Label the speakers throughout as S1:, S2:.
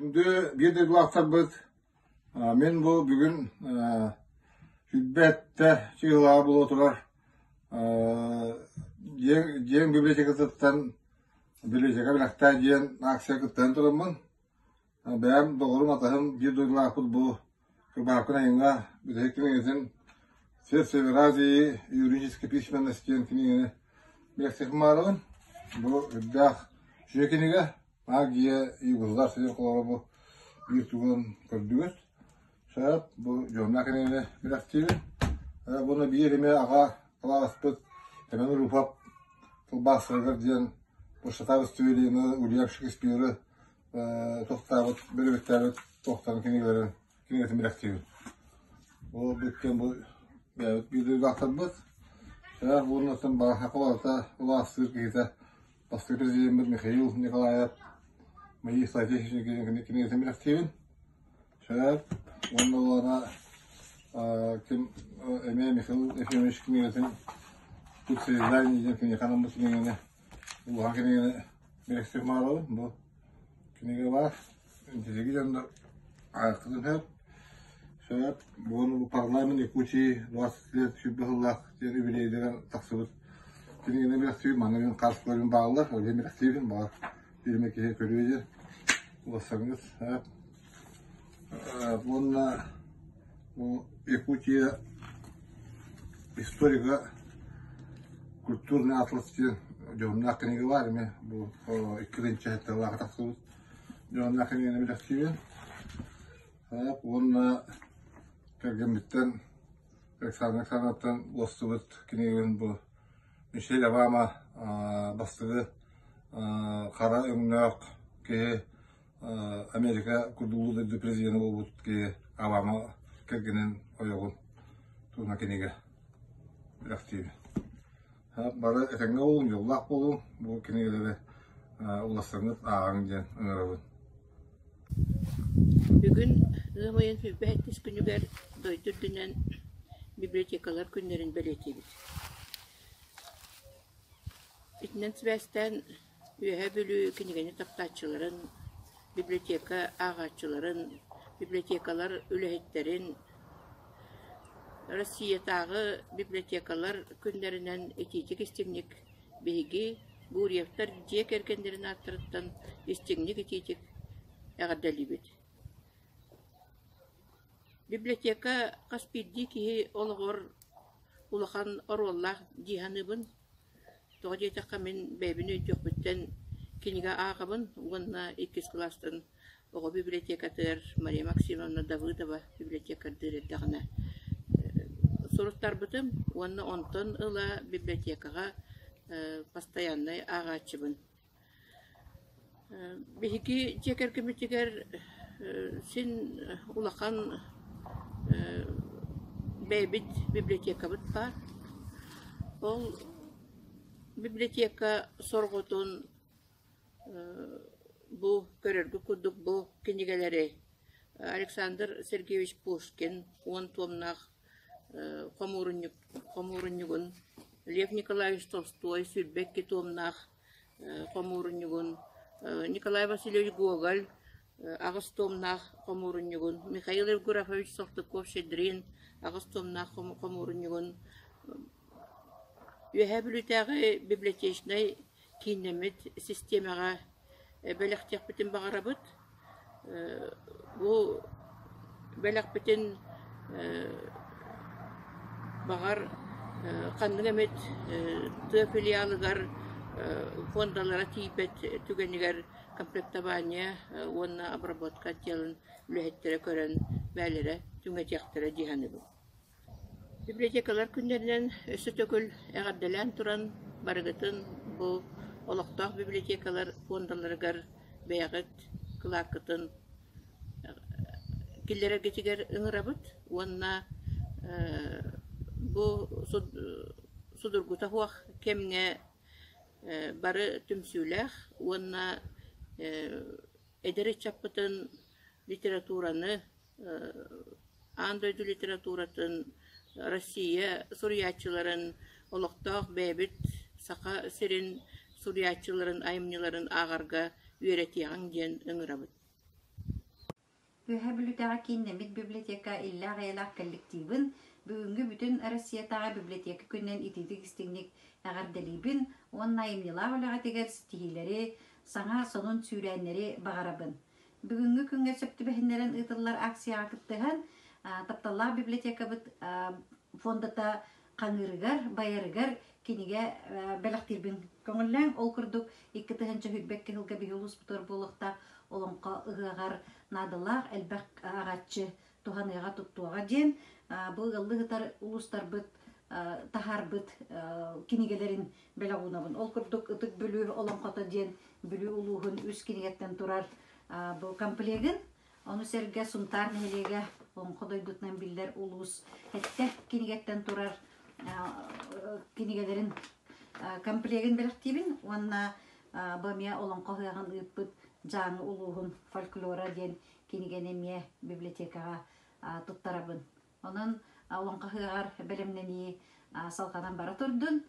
S1: Күндү биир дойдулаахтарбыт, мин бу бүгүн сүүрбэттэ чыыһылаҕа буола турар дьиэҥ библиотекатыттан библиотека бэлэхтээ диэн акция кыттан тураммын, бэйэм доҕорум атаһым биир дойдулаахпыт бу Кырбаһапкын айыҥҥа бүтэһик кинигэтин «Свет Северазии юридической письменность» диэн кинигэни бэлэхтиэхпин баҕарабын. Бу үрдээх үчүгэй кинигэ. Магия югузлар сирин холоро бу биир тугун көрдүгүт. Сөп, бу дьонна кинигэни бэлэхтиибин. Буну биир эмэ аҕа кылааспыт Семен Руфов тылбаастарыгар диэн Пустота Выстуилины, Ульян Шекспиры тохтообут, бөрүбүттээбит туохтарын кинигэлэрин кинигэтин бэлэхтиибин. Ол бүттэн бу бэйэбит биир дойдулаахтарбыт. Сөп, уоннаттан Баҕа барыта улаастыыр киһитэ Бастакы президеммит Михаил Николаев мои соотечественники кинигэтин бэлэхтиибин. Сөп. Уонна буолана ким эмиэ Михаил Ефимович кинигэтин Путь созидания диэн кинигэ анаммыт кинигэни улахан кинигэни бэлэхтиир маалабын. Бу кинигэ баар. Интириги дьоннор аахтын сөп. Сөп. Буон парламент Якутии 20 лет 20 сыллаах диэн юбилейдэрин тахсыбыт кинигэни бэлэхтиибин, манна мин хаартыскаларым бааллар, ол иһин бэлэхтиибин, баҕар биир эмэ киһи көрүө диэн уларсаҥҥыт. Уонна бу Якутия историка культурный атлас диэн дьоһуннаах кинигэ баар эмиэ бу икки тыһыынча тахсыбыт дьоһуннаах кинигэни бэлэхтиибин. Уонна кэргэммиттэн Александр Александровтан уостубут кинигэбин бу Мишель Обама бастакы хара өҥнөөх киһи Америка курдук улуу дойду президена буолбут киһи Обама кэргэнин ойоҕун туһунан кинигэ бэлэхтиибин. Бары этэҥҥэ буолуҥ, дьоллоох буолуҥ, бу кинигэлэри уларсаҥҥыт ааҕыҥ диэн ыҥырабын.
S2: Бүгүн ыам ыйын 27 күнүгэр дойду үрдүнэн библиотекалар күннэрин бэлиэтиибит. Итинэн сибээстээн Үөһээ Бүлүү кинигэни таптааччыларын, библиотека ааҕааччыларын, библиотекалар үлэһиттэрин, Россиятааҕы библиотекалар күннэринэн итиитик-истиҥник биһиги Гурьевтар дьиэ кэргэннэрин ааттарыттан истиҥник-итиитик эҕэрдэлиибит. Библиотека хас биирдии киһи олоҕор улахан оруоллаах дии саныыбын. Тоҕо диэтэххэ, мин бэйэбин өйдүөхпүттэн кинигэ ааҕабын уонна иккис кылаастан оҕо библиотекатыгар Мария Максимовна Давыдова библиотекардыыр эрдэҕинэ суруттарбытым уонна онтон ыла библиотекаҕа постояннай ааҕааччыбын. Биһиги дьиэ кэргэммитигэр син улахан бэйэбит библиотекабыт баар. Ол библиотека сорҕотун бу көрөргүт курдук бу кинигэлэри Александр Сергеевич Пушкин уон туомнаах хомуурунньугун, Лев Николаевич Толстой 22 туомнаах хомуурунньугун, Николай Васильевич Гоголь аҕыс туомнаах хомуурунньугун, Михаил Евграфович Салтыков-Щедрин аҕыс туомнаах хомуурунньугун Үөһээ Бүлүүтээҕи библиотечнай кииннэммит систиэмэҕэ бэлэхтиэхпитин баҕарабыт. Бу бэлэхпитин баҕар ханнык эмит тыа филиалыгар фондалара тиийбэт түгэнигэр комплектование уонна обработка отделын үлэһиттэрэ көрөн бээлэрэ түҥэтиэхтэрэ дии саныыбын. Библиотекалар күннэринэн өссө төгүл эҕэрдэлээн туран барыгытын бу олохтоох библиотекалар фондаларыгар бэйэҕит кылааккытын киллэрэргитигэр ыҥырабыт уонна бу судургута суох кэмҥэ бары түмсүүлээх уонна эдэр ыччаппытын литератураны аан дойду литературатын, Россия суруйааччыларын, олохтоох бэйэбит Саха сирин суруйааччыларын айымньыларын ааҕарга үөрэтиэҕиҥ диэн ыҥырабыт.
S3: Үөһээ Бүлүүтээҕи кииннэммит библиотека иллээх-эйэлээх коллективын бүгүҥҥү бүтүн Россиятааҕы библиотека күнүнэн итиитик-истиҥник эҕэрдэлиибин уонна айымньылаах үлэҕитигэр ситиһиилэри, саҥа сонун сүүрээннэри баҕарабын. Бүгүҥҥү күҥҥэ сөп түбэһиннэрэн ыытыллар акцияҕа кыттыһан, тапталлаах библиотекабыт фондата хаҥыырыгар, байарыгар кинигэ бэлэхтиирбин көҥүллээҥ. Ол курдук, 2022 сылга биһи улууспутугар буолуохтаах Олоҥхо ыһыаҕар наадалаах элбэх ааҕааччы туһаныаҕа, туттуоҕа диэн бу ыаллыы сытар улуустарбыт таһаарбыт кинигэлэрин бэлэх уунабын. Ол курдук Ытык Бүлүү олоҥхото диэн Бүлүү улууһун үс кинигэттэн турар бу комплегын Ону сэргэ Сунтаар нэһилиэгэ Олоҥхо дойдутунан биллэр улуус сэттэ кинигэттэн турар кинигэлэрин комплегын бэлэхтиибин уонна бу эмиэ Олоҥхо ыһыаҕын ыыппыт Дьааҥы улууһун фольклора диэн кинигэни эмиэ библиотекаҕа туттарабын. Онон Олоҥхо ыһыаҕар бэлэмнэнии салҕанан бара турдун,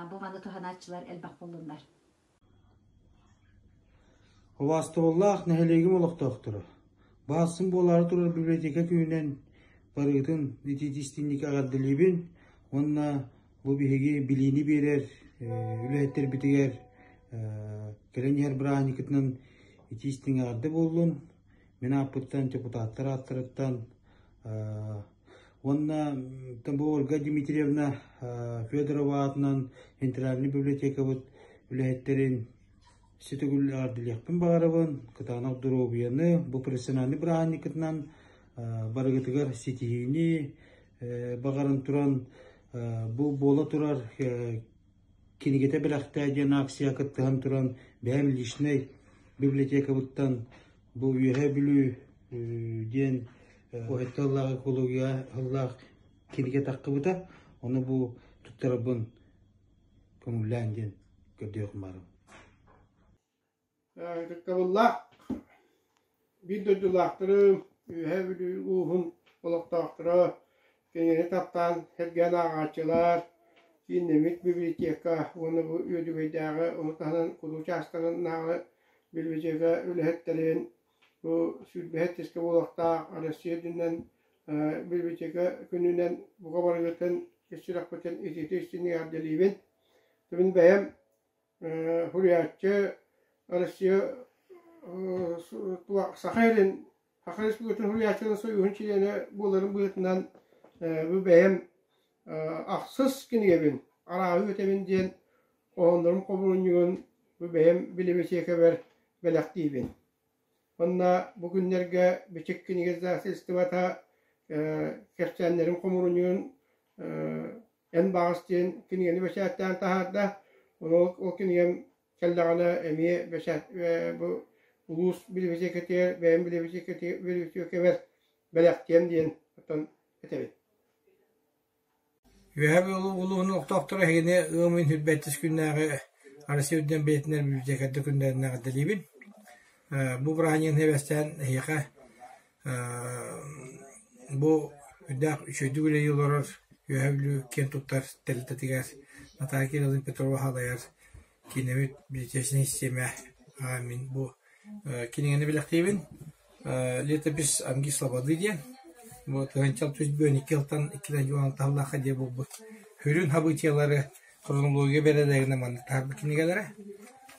S3: бу маны туһанааччылар элбэх буоллуннар.
S4: Убаастабыллаах нэһилиэгим олохтоохторо! Баасым буолаары турар библиотека күнүнэн барыгытын итиитистинник эҕэрдэлиибин уонна бу биһиги билиини биэрэр үлэһиттэрбитигэр кэлэн иһэр бырааһынньыккытынан итии-истиҥ эҕэрдэ буоллун! Мин ааппыттан, депутаттар ааттарыттан уонна бу Ольга Дмитриевна Федорова аатынан центральнай библиотекабыт үлэһиттэрин ситигүл эҕэрдэлиэхпин баҕарабын. Кытаанах доруобуйаны, бу профессиональнай бырааһынньыккытынан барыгытыгар ситиһиини баҕаран туран бу буола турар кинигэтэ бэлэхтээ диэн акция кыттыһан туран бэйэм личнэй библиотекабыттан бу Үөһээ Бүлүү диэн уһайта ыллаах экология ыллаах кинигэ таххыбыта. Ону бу туттарарбын көҥүллээн диэн көрдүөхүм баарым.
S5: Ытыктабыллаах биир дойдулаахтарым, Үөһээ Бүлүү улууһун олохтоохторо, кинигэни таптаан сэргээн ааҕааччылар, кииннэммит библиотека уонна бу Үөдүгэйдээҕи, ону таһынан Кулуу учаастагынааҕы библиотека үлэһиттэрин бу сүүрбэһит сискэ буолуохтаах Россия үрдүнэн библиотека күнүнэн бука барыгытын ис сүрэхпитин итиитик-истиҥник эҕэрдэлиибин. Мин бэйэм Суруйааччы Россия Саха сирин Саха Республикатын суруйааччыларын сойууһун чилиэнэ буоларын быһыытынан бу бэйэм ахсыс кинигэбин арааһы үөтэбин диэн хоһооннорум хомуурунньугун бу бэйэм билибэтиэкэбэр бэлэхтиибин. Уонна бу күннэргэ Бичик кинигэ издательствота кэпсээннэрин хомуурунньугун Эн баҕас диэн кинигэни бэчээттээн таһаарда. Ону ол кинигэм кэллэҕинэ эмиэ бэчээт бу улуус билибэтиэкэтигэр бэйэм билибэтиэкэбэр бэлэхтиэм диэн оттон этэбин.
S6: Үөһээ Бүлүү улууһун олохтоохторо эһигини ыам ыйын сүүрбэттис күннээҕи Россия үрдүнэн бэлиэтэнэр библиотекардар күннэринэн эҕэрдэлиибин. Бу бырааһынньыгын эбэстээн эһиэхэ Бу үрдээх үчүгэйдик үлэлии олорор Үөһээ Бүлүү киэн туттар тэрилтэтигэр Наталья Кирилловна Петрова салайар киинэбит библиотечнай систиэмэ мин бу кинигэни бэлэхтиибин. Летопись Амги Слободы диэн бу 1602 сылтан 2016 сыллаахха диэри буолбут сүрүн событиелары хронология бэрээдэгинэн маннык таһаарбыт кинигэлэрэ.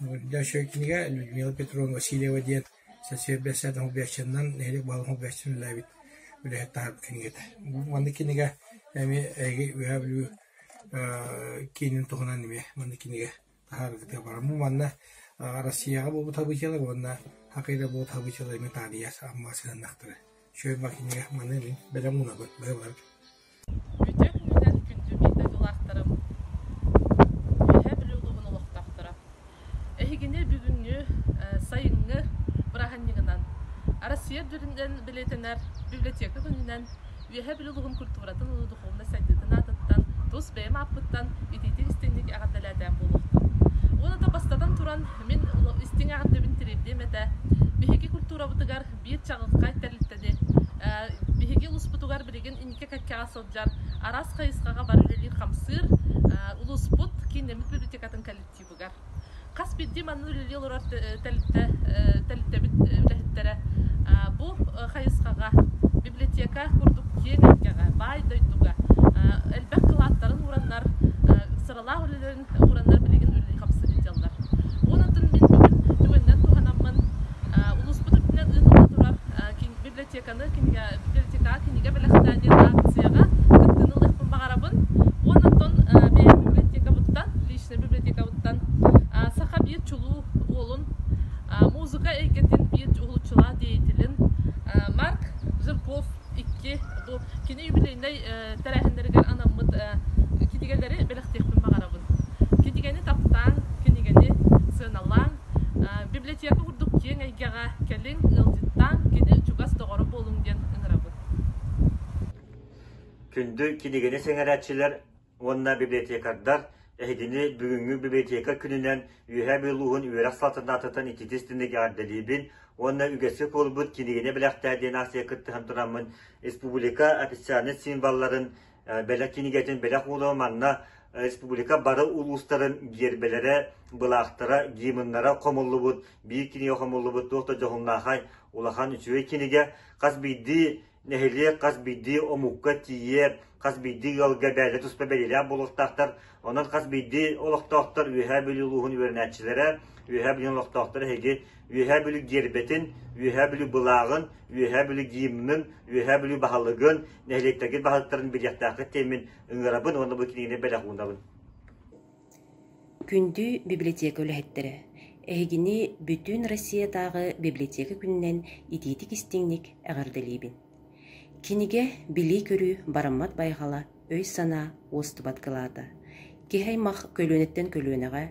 S6: Үрдээх үчүгэй кинигэ Людмила Петровна Васильева диэн Сэрбэсэт Холбооччунан нэһилиэк баһылыгын Холбооччун үлэлээбит үлэһит таһаарбыт кинигэтэ. Маннык кинигэ эмиэ эһиги Үөһээ Бүлүү киинин туһунан эмиэ маннык кинигэ таһаарбытыгар бараммын манна Россияҕа буолбут событиелар уонна Хакыйда буолбут событиелар эмиэ таарыйар Амма сыһыаннаахтара. Үчүгэй баар кинигэ маны мин бэлэм уунабын быһыллар.
S7: Үтүө күнүнэн күндү биир дойдулаахтарым, Үөһээ Бүлүү улууһун олохтоохторо! Эһигини бүгүҥҥү сайыҥҥы бырааһынньыгынан Россия үрдүнэн бэлиэтэнэр библиотека күнүнэн Үөһээ Бүлүү улууһун культуратын уонна духовнай сайдыытын аатыттан тус бэйэм ааппыттан итиитик-истиҥник эҕэрдэлээтээн буолуохтун. Уонна да бастатан туран мин истиҥ эҕэрдэбин тириэрдиэм этэ. Биһиги культурабытыгар биир чаҕылхай тэрилтэни биһиги улууспутугар билигин инники кэккэҕэ сылдьар араас хайысхаҕа бары үлэлиир-хамсыыр улууспут кииннэммит библиотекатын коллективыгар. Хас биирдии манна үлэлии олорор тэрилтэ, тэрилтэбит үлэһиттэрэ бу Бу хайысхаҕа библиотека курдук киэҥ эйгэҕэ, баай дойдуга элбэх кылааттарын уураннар, сыралаах үлэлэрин уураннар билигин үлэлии-хамсыы сылдьаллар. Онон мин бүгүн түгэнинэн туһанаммын улууспут үрдүнэн ыытылла турар библиотеканы кинигэ библиотекаҕа кинигэ бэлэхтээ диэн акцияҕа кыттыыны ылыахпын баҕарабын. Онон бэйэм библиотекабыттан, личнэй библиотекабыттан саха биир чулуу уолун музыка эйгэтин биир уһулуччулаах деятелин Марк Жирков икки бу кини юбилейнай тэрээһиннэригэр анаммыт кинигэлэри бэлэхтиэхпин баҕарабын. Кинигэни таптааҥ, кинигэни сыаналааҥ, библиотека курдук киэҥ эйгэҕэ кэлиҥ, ыалдьыттааҥ, кини чугас доҕоро буолуҥ диэн ыҥырабын.
S8: Күндү кинигэни сэҥээрээччилэр уонна библиотекардар эһигини бүгүҥҥү библиотека күнүнэн Үөһээ Бүлүү улууһун үөрэх салалтатыттан ититис түннүк эҕэрдэлиибин уонна үгэскэ куолбут кинигэни бэлэхтээ диэн акция кыттыһан тураммын республика официальнай символларын бэлэх кинигэтин бэлэх уолума манна республика бары улуустарын гиэрбэлэрэ, былаахтара, гимннара хомуллубут, биир кинигэ хомуллубут туох да дьоһуннаахай улахан үчүгэй кинигэ хас биирдии нэһилиэк хас биирдии омукка тиийэр, хас биирдии ыалга бэйэлэрэ туспа бэлиэлээх буолуохтаахтар. Онон хас биирдии олохтоохтор Үөһээ Бүлүү улууһун үөрэнээччилэрэ, Үөһээ Бүлүү олохтоохторо эһиги Үөһээ Бүлүү гиэрбэтин, Үөһээ Бүлүү былааҕын, Үөһээ Бүлүү гимнын, Үөһээ Бүлүү баһылыгын, нэһилиэктэргит баһылыктарын билиэхтээххит диэммин ыҥырабын уонна бу кинигэни бэлэх уунабын.
S9: Күндү библиотека үлэһиттэрэ! Эһигини бүтүн Россиятааҕы библиотека күнүнэн итиитик-истиҥник эҕэрдэлиибин! Кинигэ билии-көрүү бараммат байҕала, өй-санаа уостубат кылаата. Киһи аймах көлүөнэттэн көлүөнэҕэ,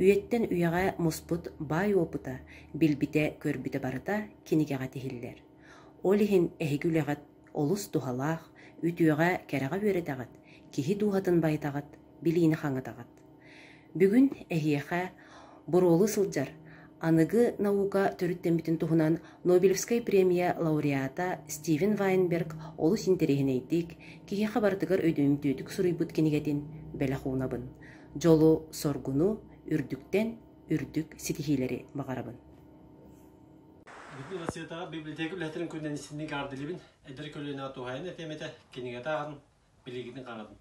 S9: үйэттэн үйэҕэ муспут баай уопута, билбитэ-көрбүтэ барыта кинигэҕэ тиһиллэр. Ол иһин эһиги үлэҕит олус туһалаах, үтүөҕэ, кэрэҕэ үөрэтэҕит, киһи дууһатын байытаҕыт, билиини хаҥатаҕыт. Бүгүн эһиэхэ буруолуу сылдьар аныгы наука төрүттэммитин туһунан Нобелевскай премия лауреата Стивен Вайнберг олус интэриэһинэйдик, киһиэхэ барытыгар өйдөмтүөтүк суруйбут кинигэтин бэлэх уунабын. Дьолу, соргуну үрдүктэн үрдүк ситиһиилэри баҕарабын.
S10: Бүтүн Россиятааҕы библиотека үлэһиттэрин күнүнэн истинник эҕэрдэлиибин. Эдэр көлүөнэҕэ туһаайан этиэм этэ, кинигэтэ ааҕын, билигитин хаҥатын.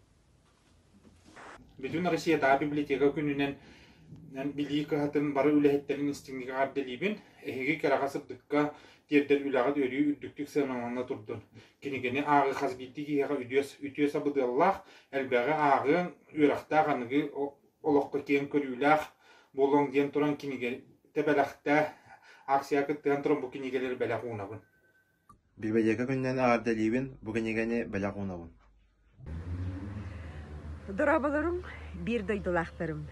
S11: Бүтүн Россиятааҕы библиотека күнүнэн билии кыһатын бары үлэһиттэрин истиҥник эҕэрдэлиибин. Эһиги кэрэҕэ-сырдыкка тиэрдэр үлэҕит өрүү үрдүктүк сыаналана турдун. Кинигэни ааҕыы хас биирдии киһиэхэ үтүө, үтүө сабыдыаллаах, элбэҕи ааҕыаҥ, үөрэхтээх аныгы олоххо киэҥ көрүүлээх буолуоҥ диэн туран кинигэтэ бэлэхтээ акцияҕа кыттыһан туран бу кинигэлэри бэлэх уунабын.
S12: Библиотека күнүнэн эҕэрдэлиибин, бу кинигэни бэлэх уунабын.
S13: Дорооболорум, биир дойдулаахтарым.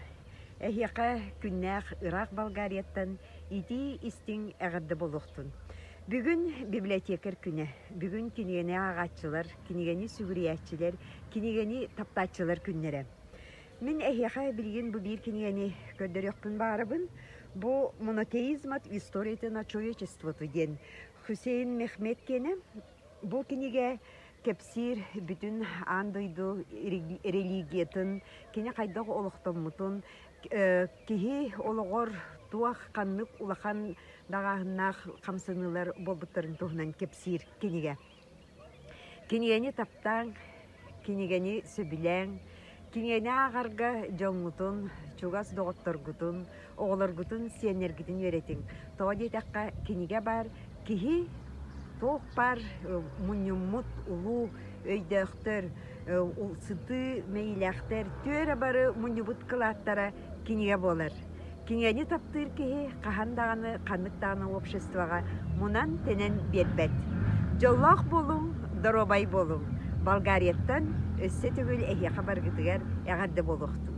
S13: Эһиэхэ күннээх ыраах Болгарияттан итии-истиҥ эҕэрдэ буолуохтун. Бүгүн библиотекарь күнэ. Бүгүн кинигэни ааҕааччылар, кинигэни сүгүрүйээччилэр, кинигэни таптааччылар күннэрэ. Мин эһиэхэ билигин бу биир кинигэни көрдөрүөхпүн баҕарабын. Бу «Монотеизм от истории на человечествоту» диэн Хусейн Мехмед киэнэ. Бу кинигэ кэпсиир бүтүн аан дойду религиятын, кини хайдах олохтоммутун, киһи олоҕор туох ханнык улахан даҕааһыннаах хамсаныылар буолбуттарын туһунан кэпсиир кинигэ. Кинигэни таптааҥ, кинигэни сөбүлээҥ, кинигэни ааҕарга дьоҥҥутун, чугас доҕотторгутун, оҕолоргутун, сиэннэргитин үөрэтиҥ. Тоҕо диэтэххэ, кинигэ баар киһи туох баар мунньуммут улуу өйдөөхтөр, сытыы мэйиилээхтэр түөрэ бары мунньубут кылааттара кинигэ буолар. Кинигэни таптыыр киһи хаһан даҕаны ханнык даҕаны обществоҕа мунан-тэнэн биэрбэт. Дьоллоох буолуҥ, доруобай буолуҥ! Болгарияттан өссө төгүл эһиэхэ барыгытыгар эҕэрдэ буолуохтун!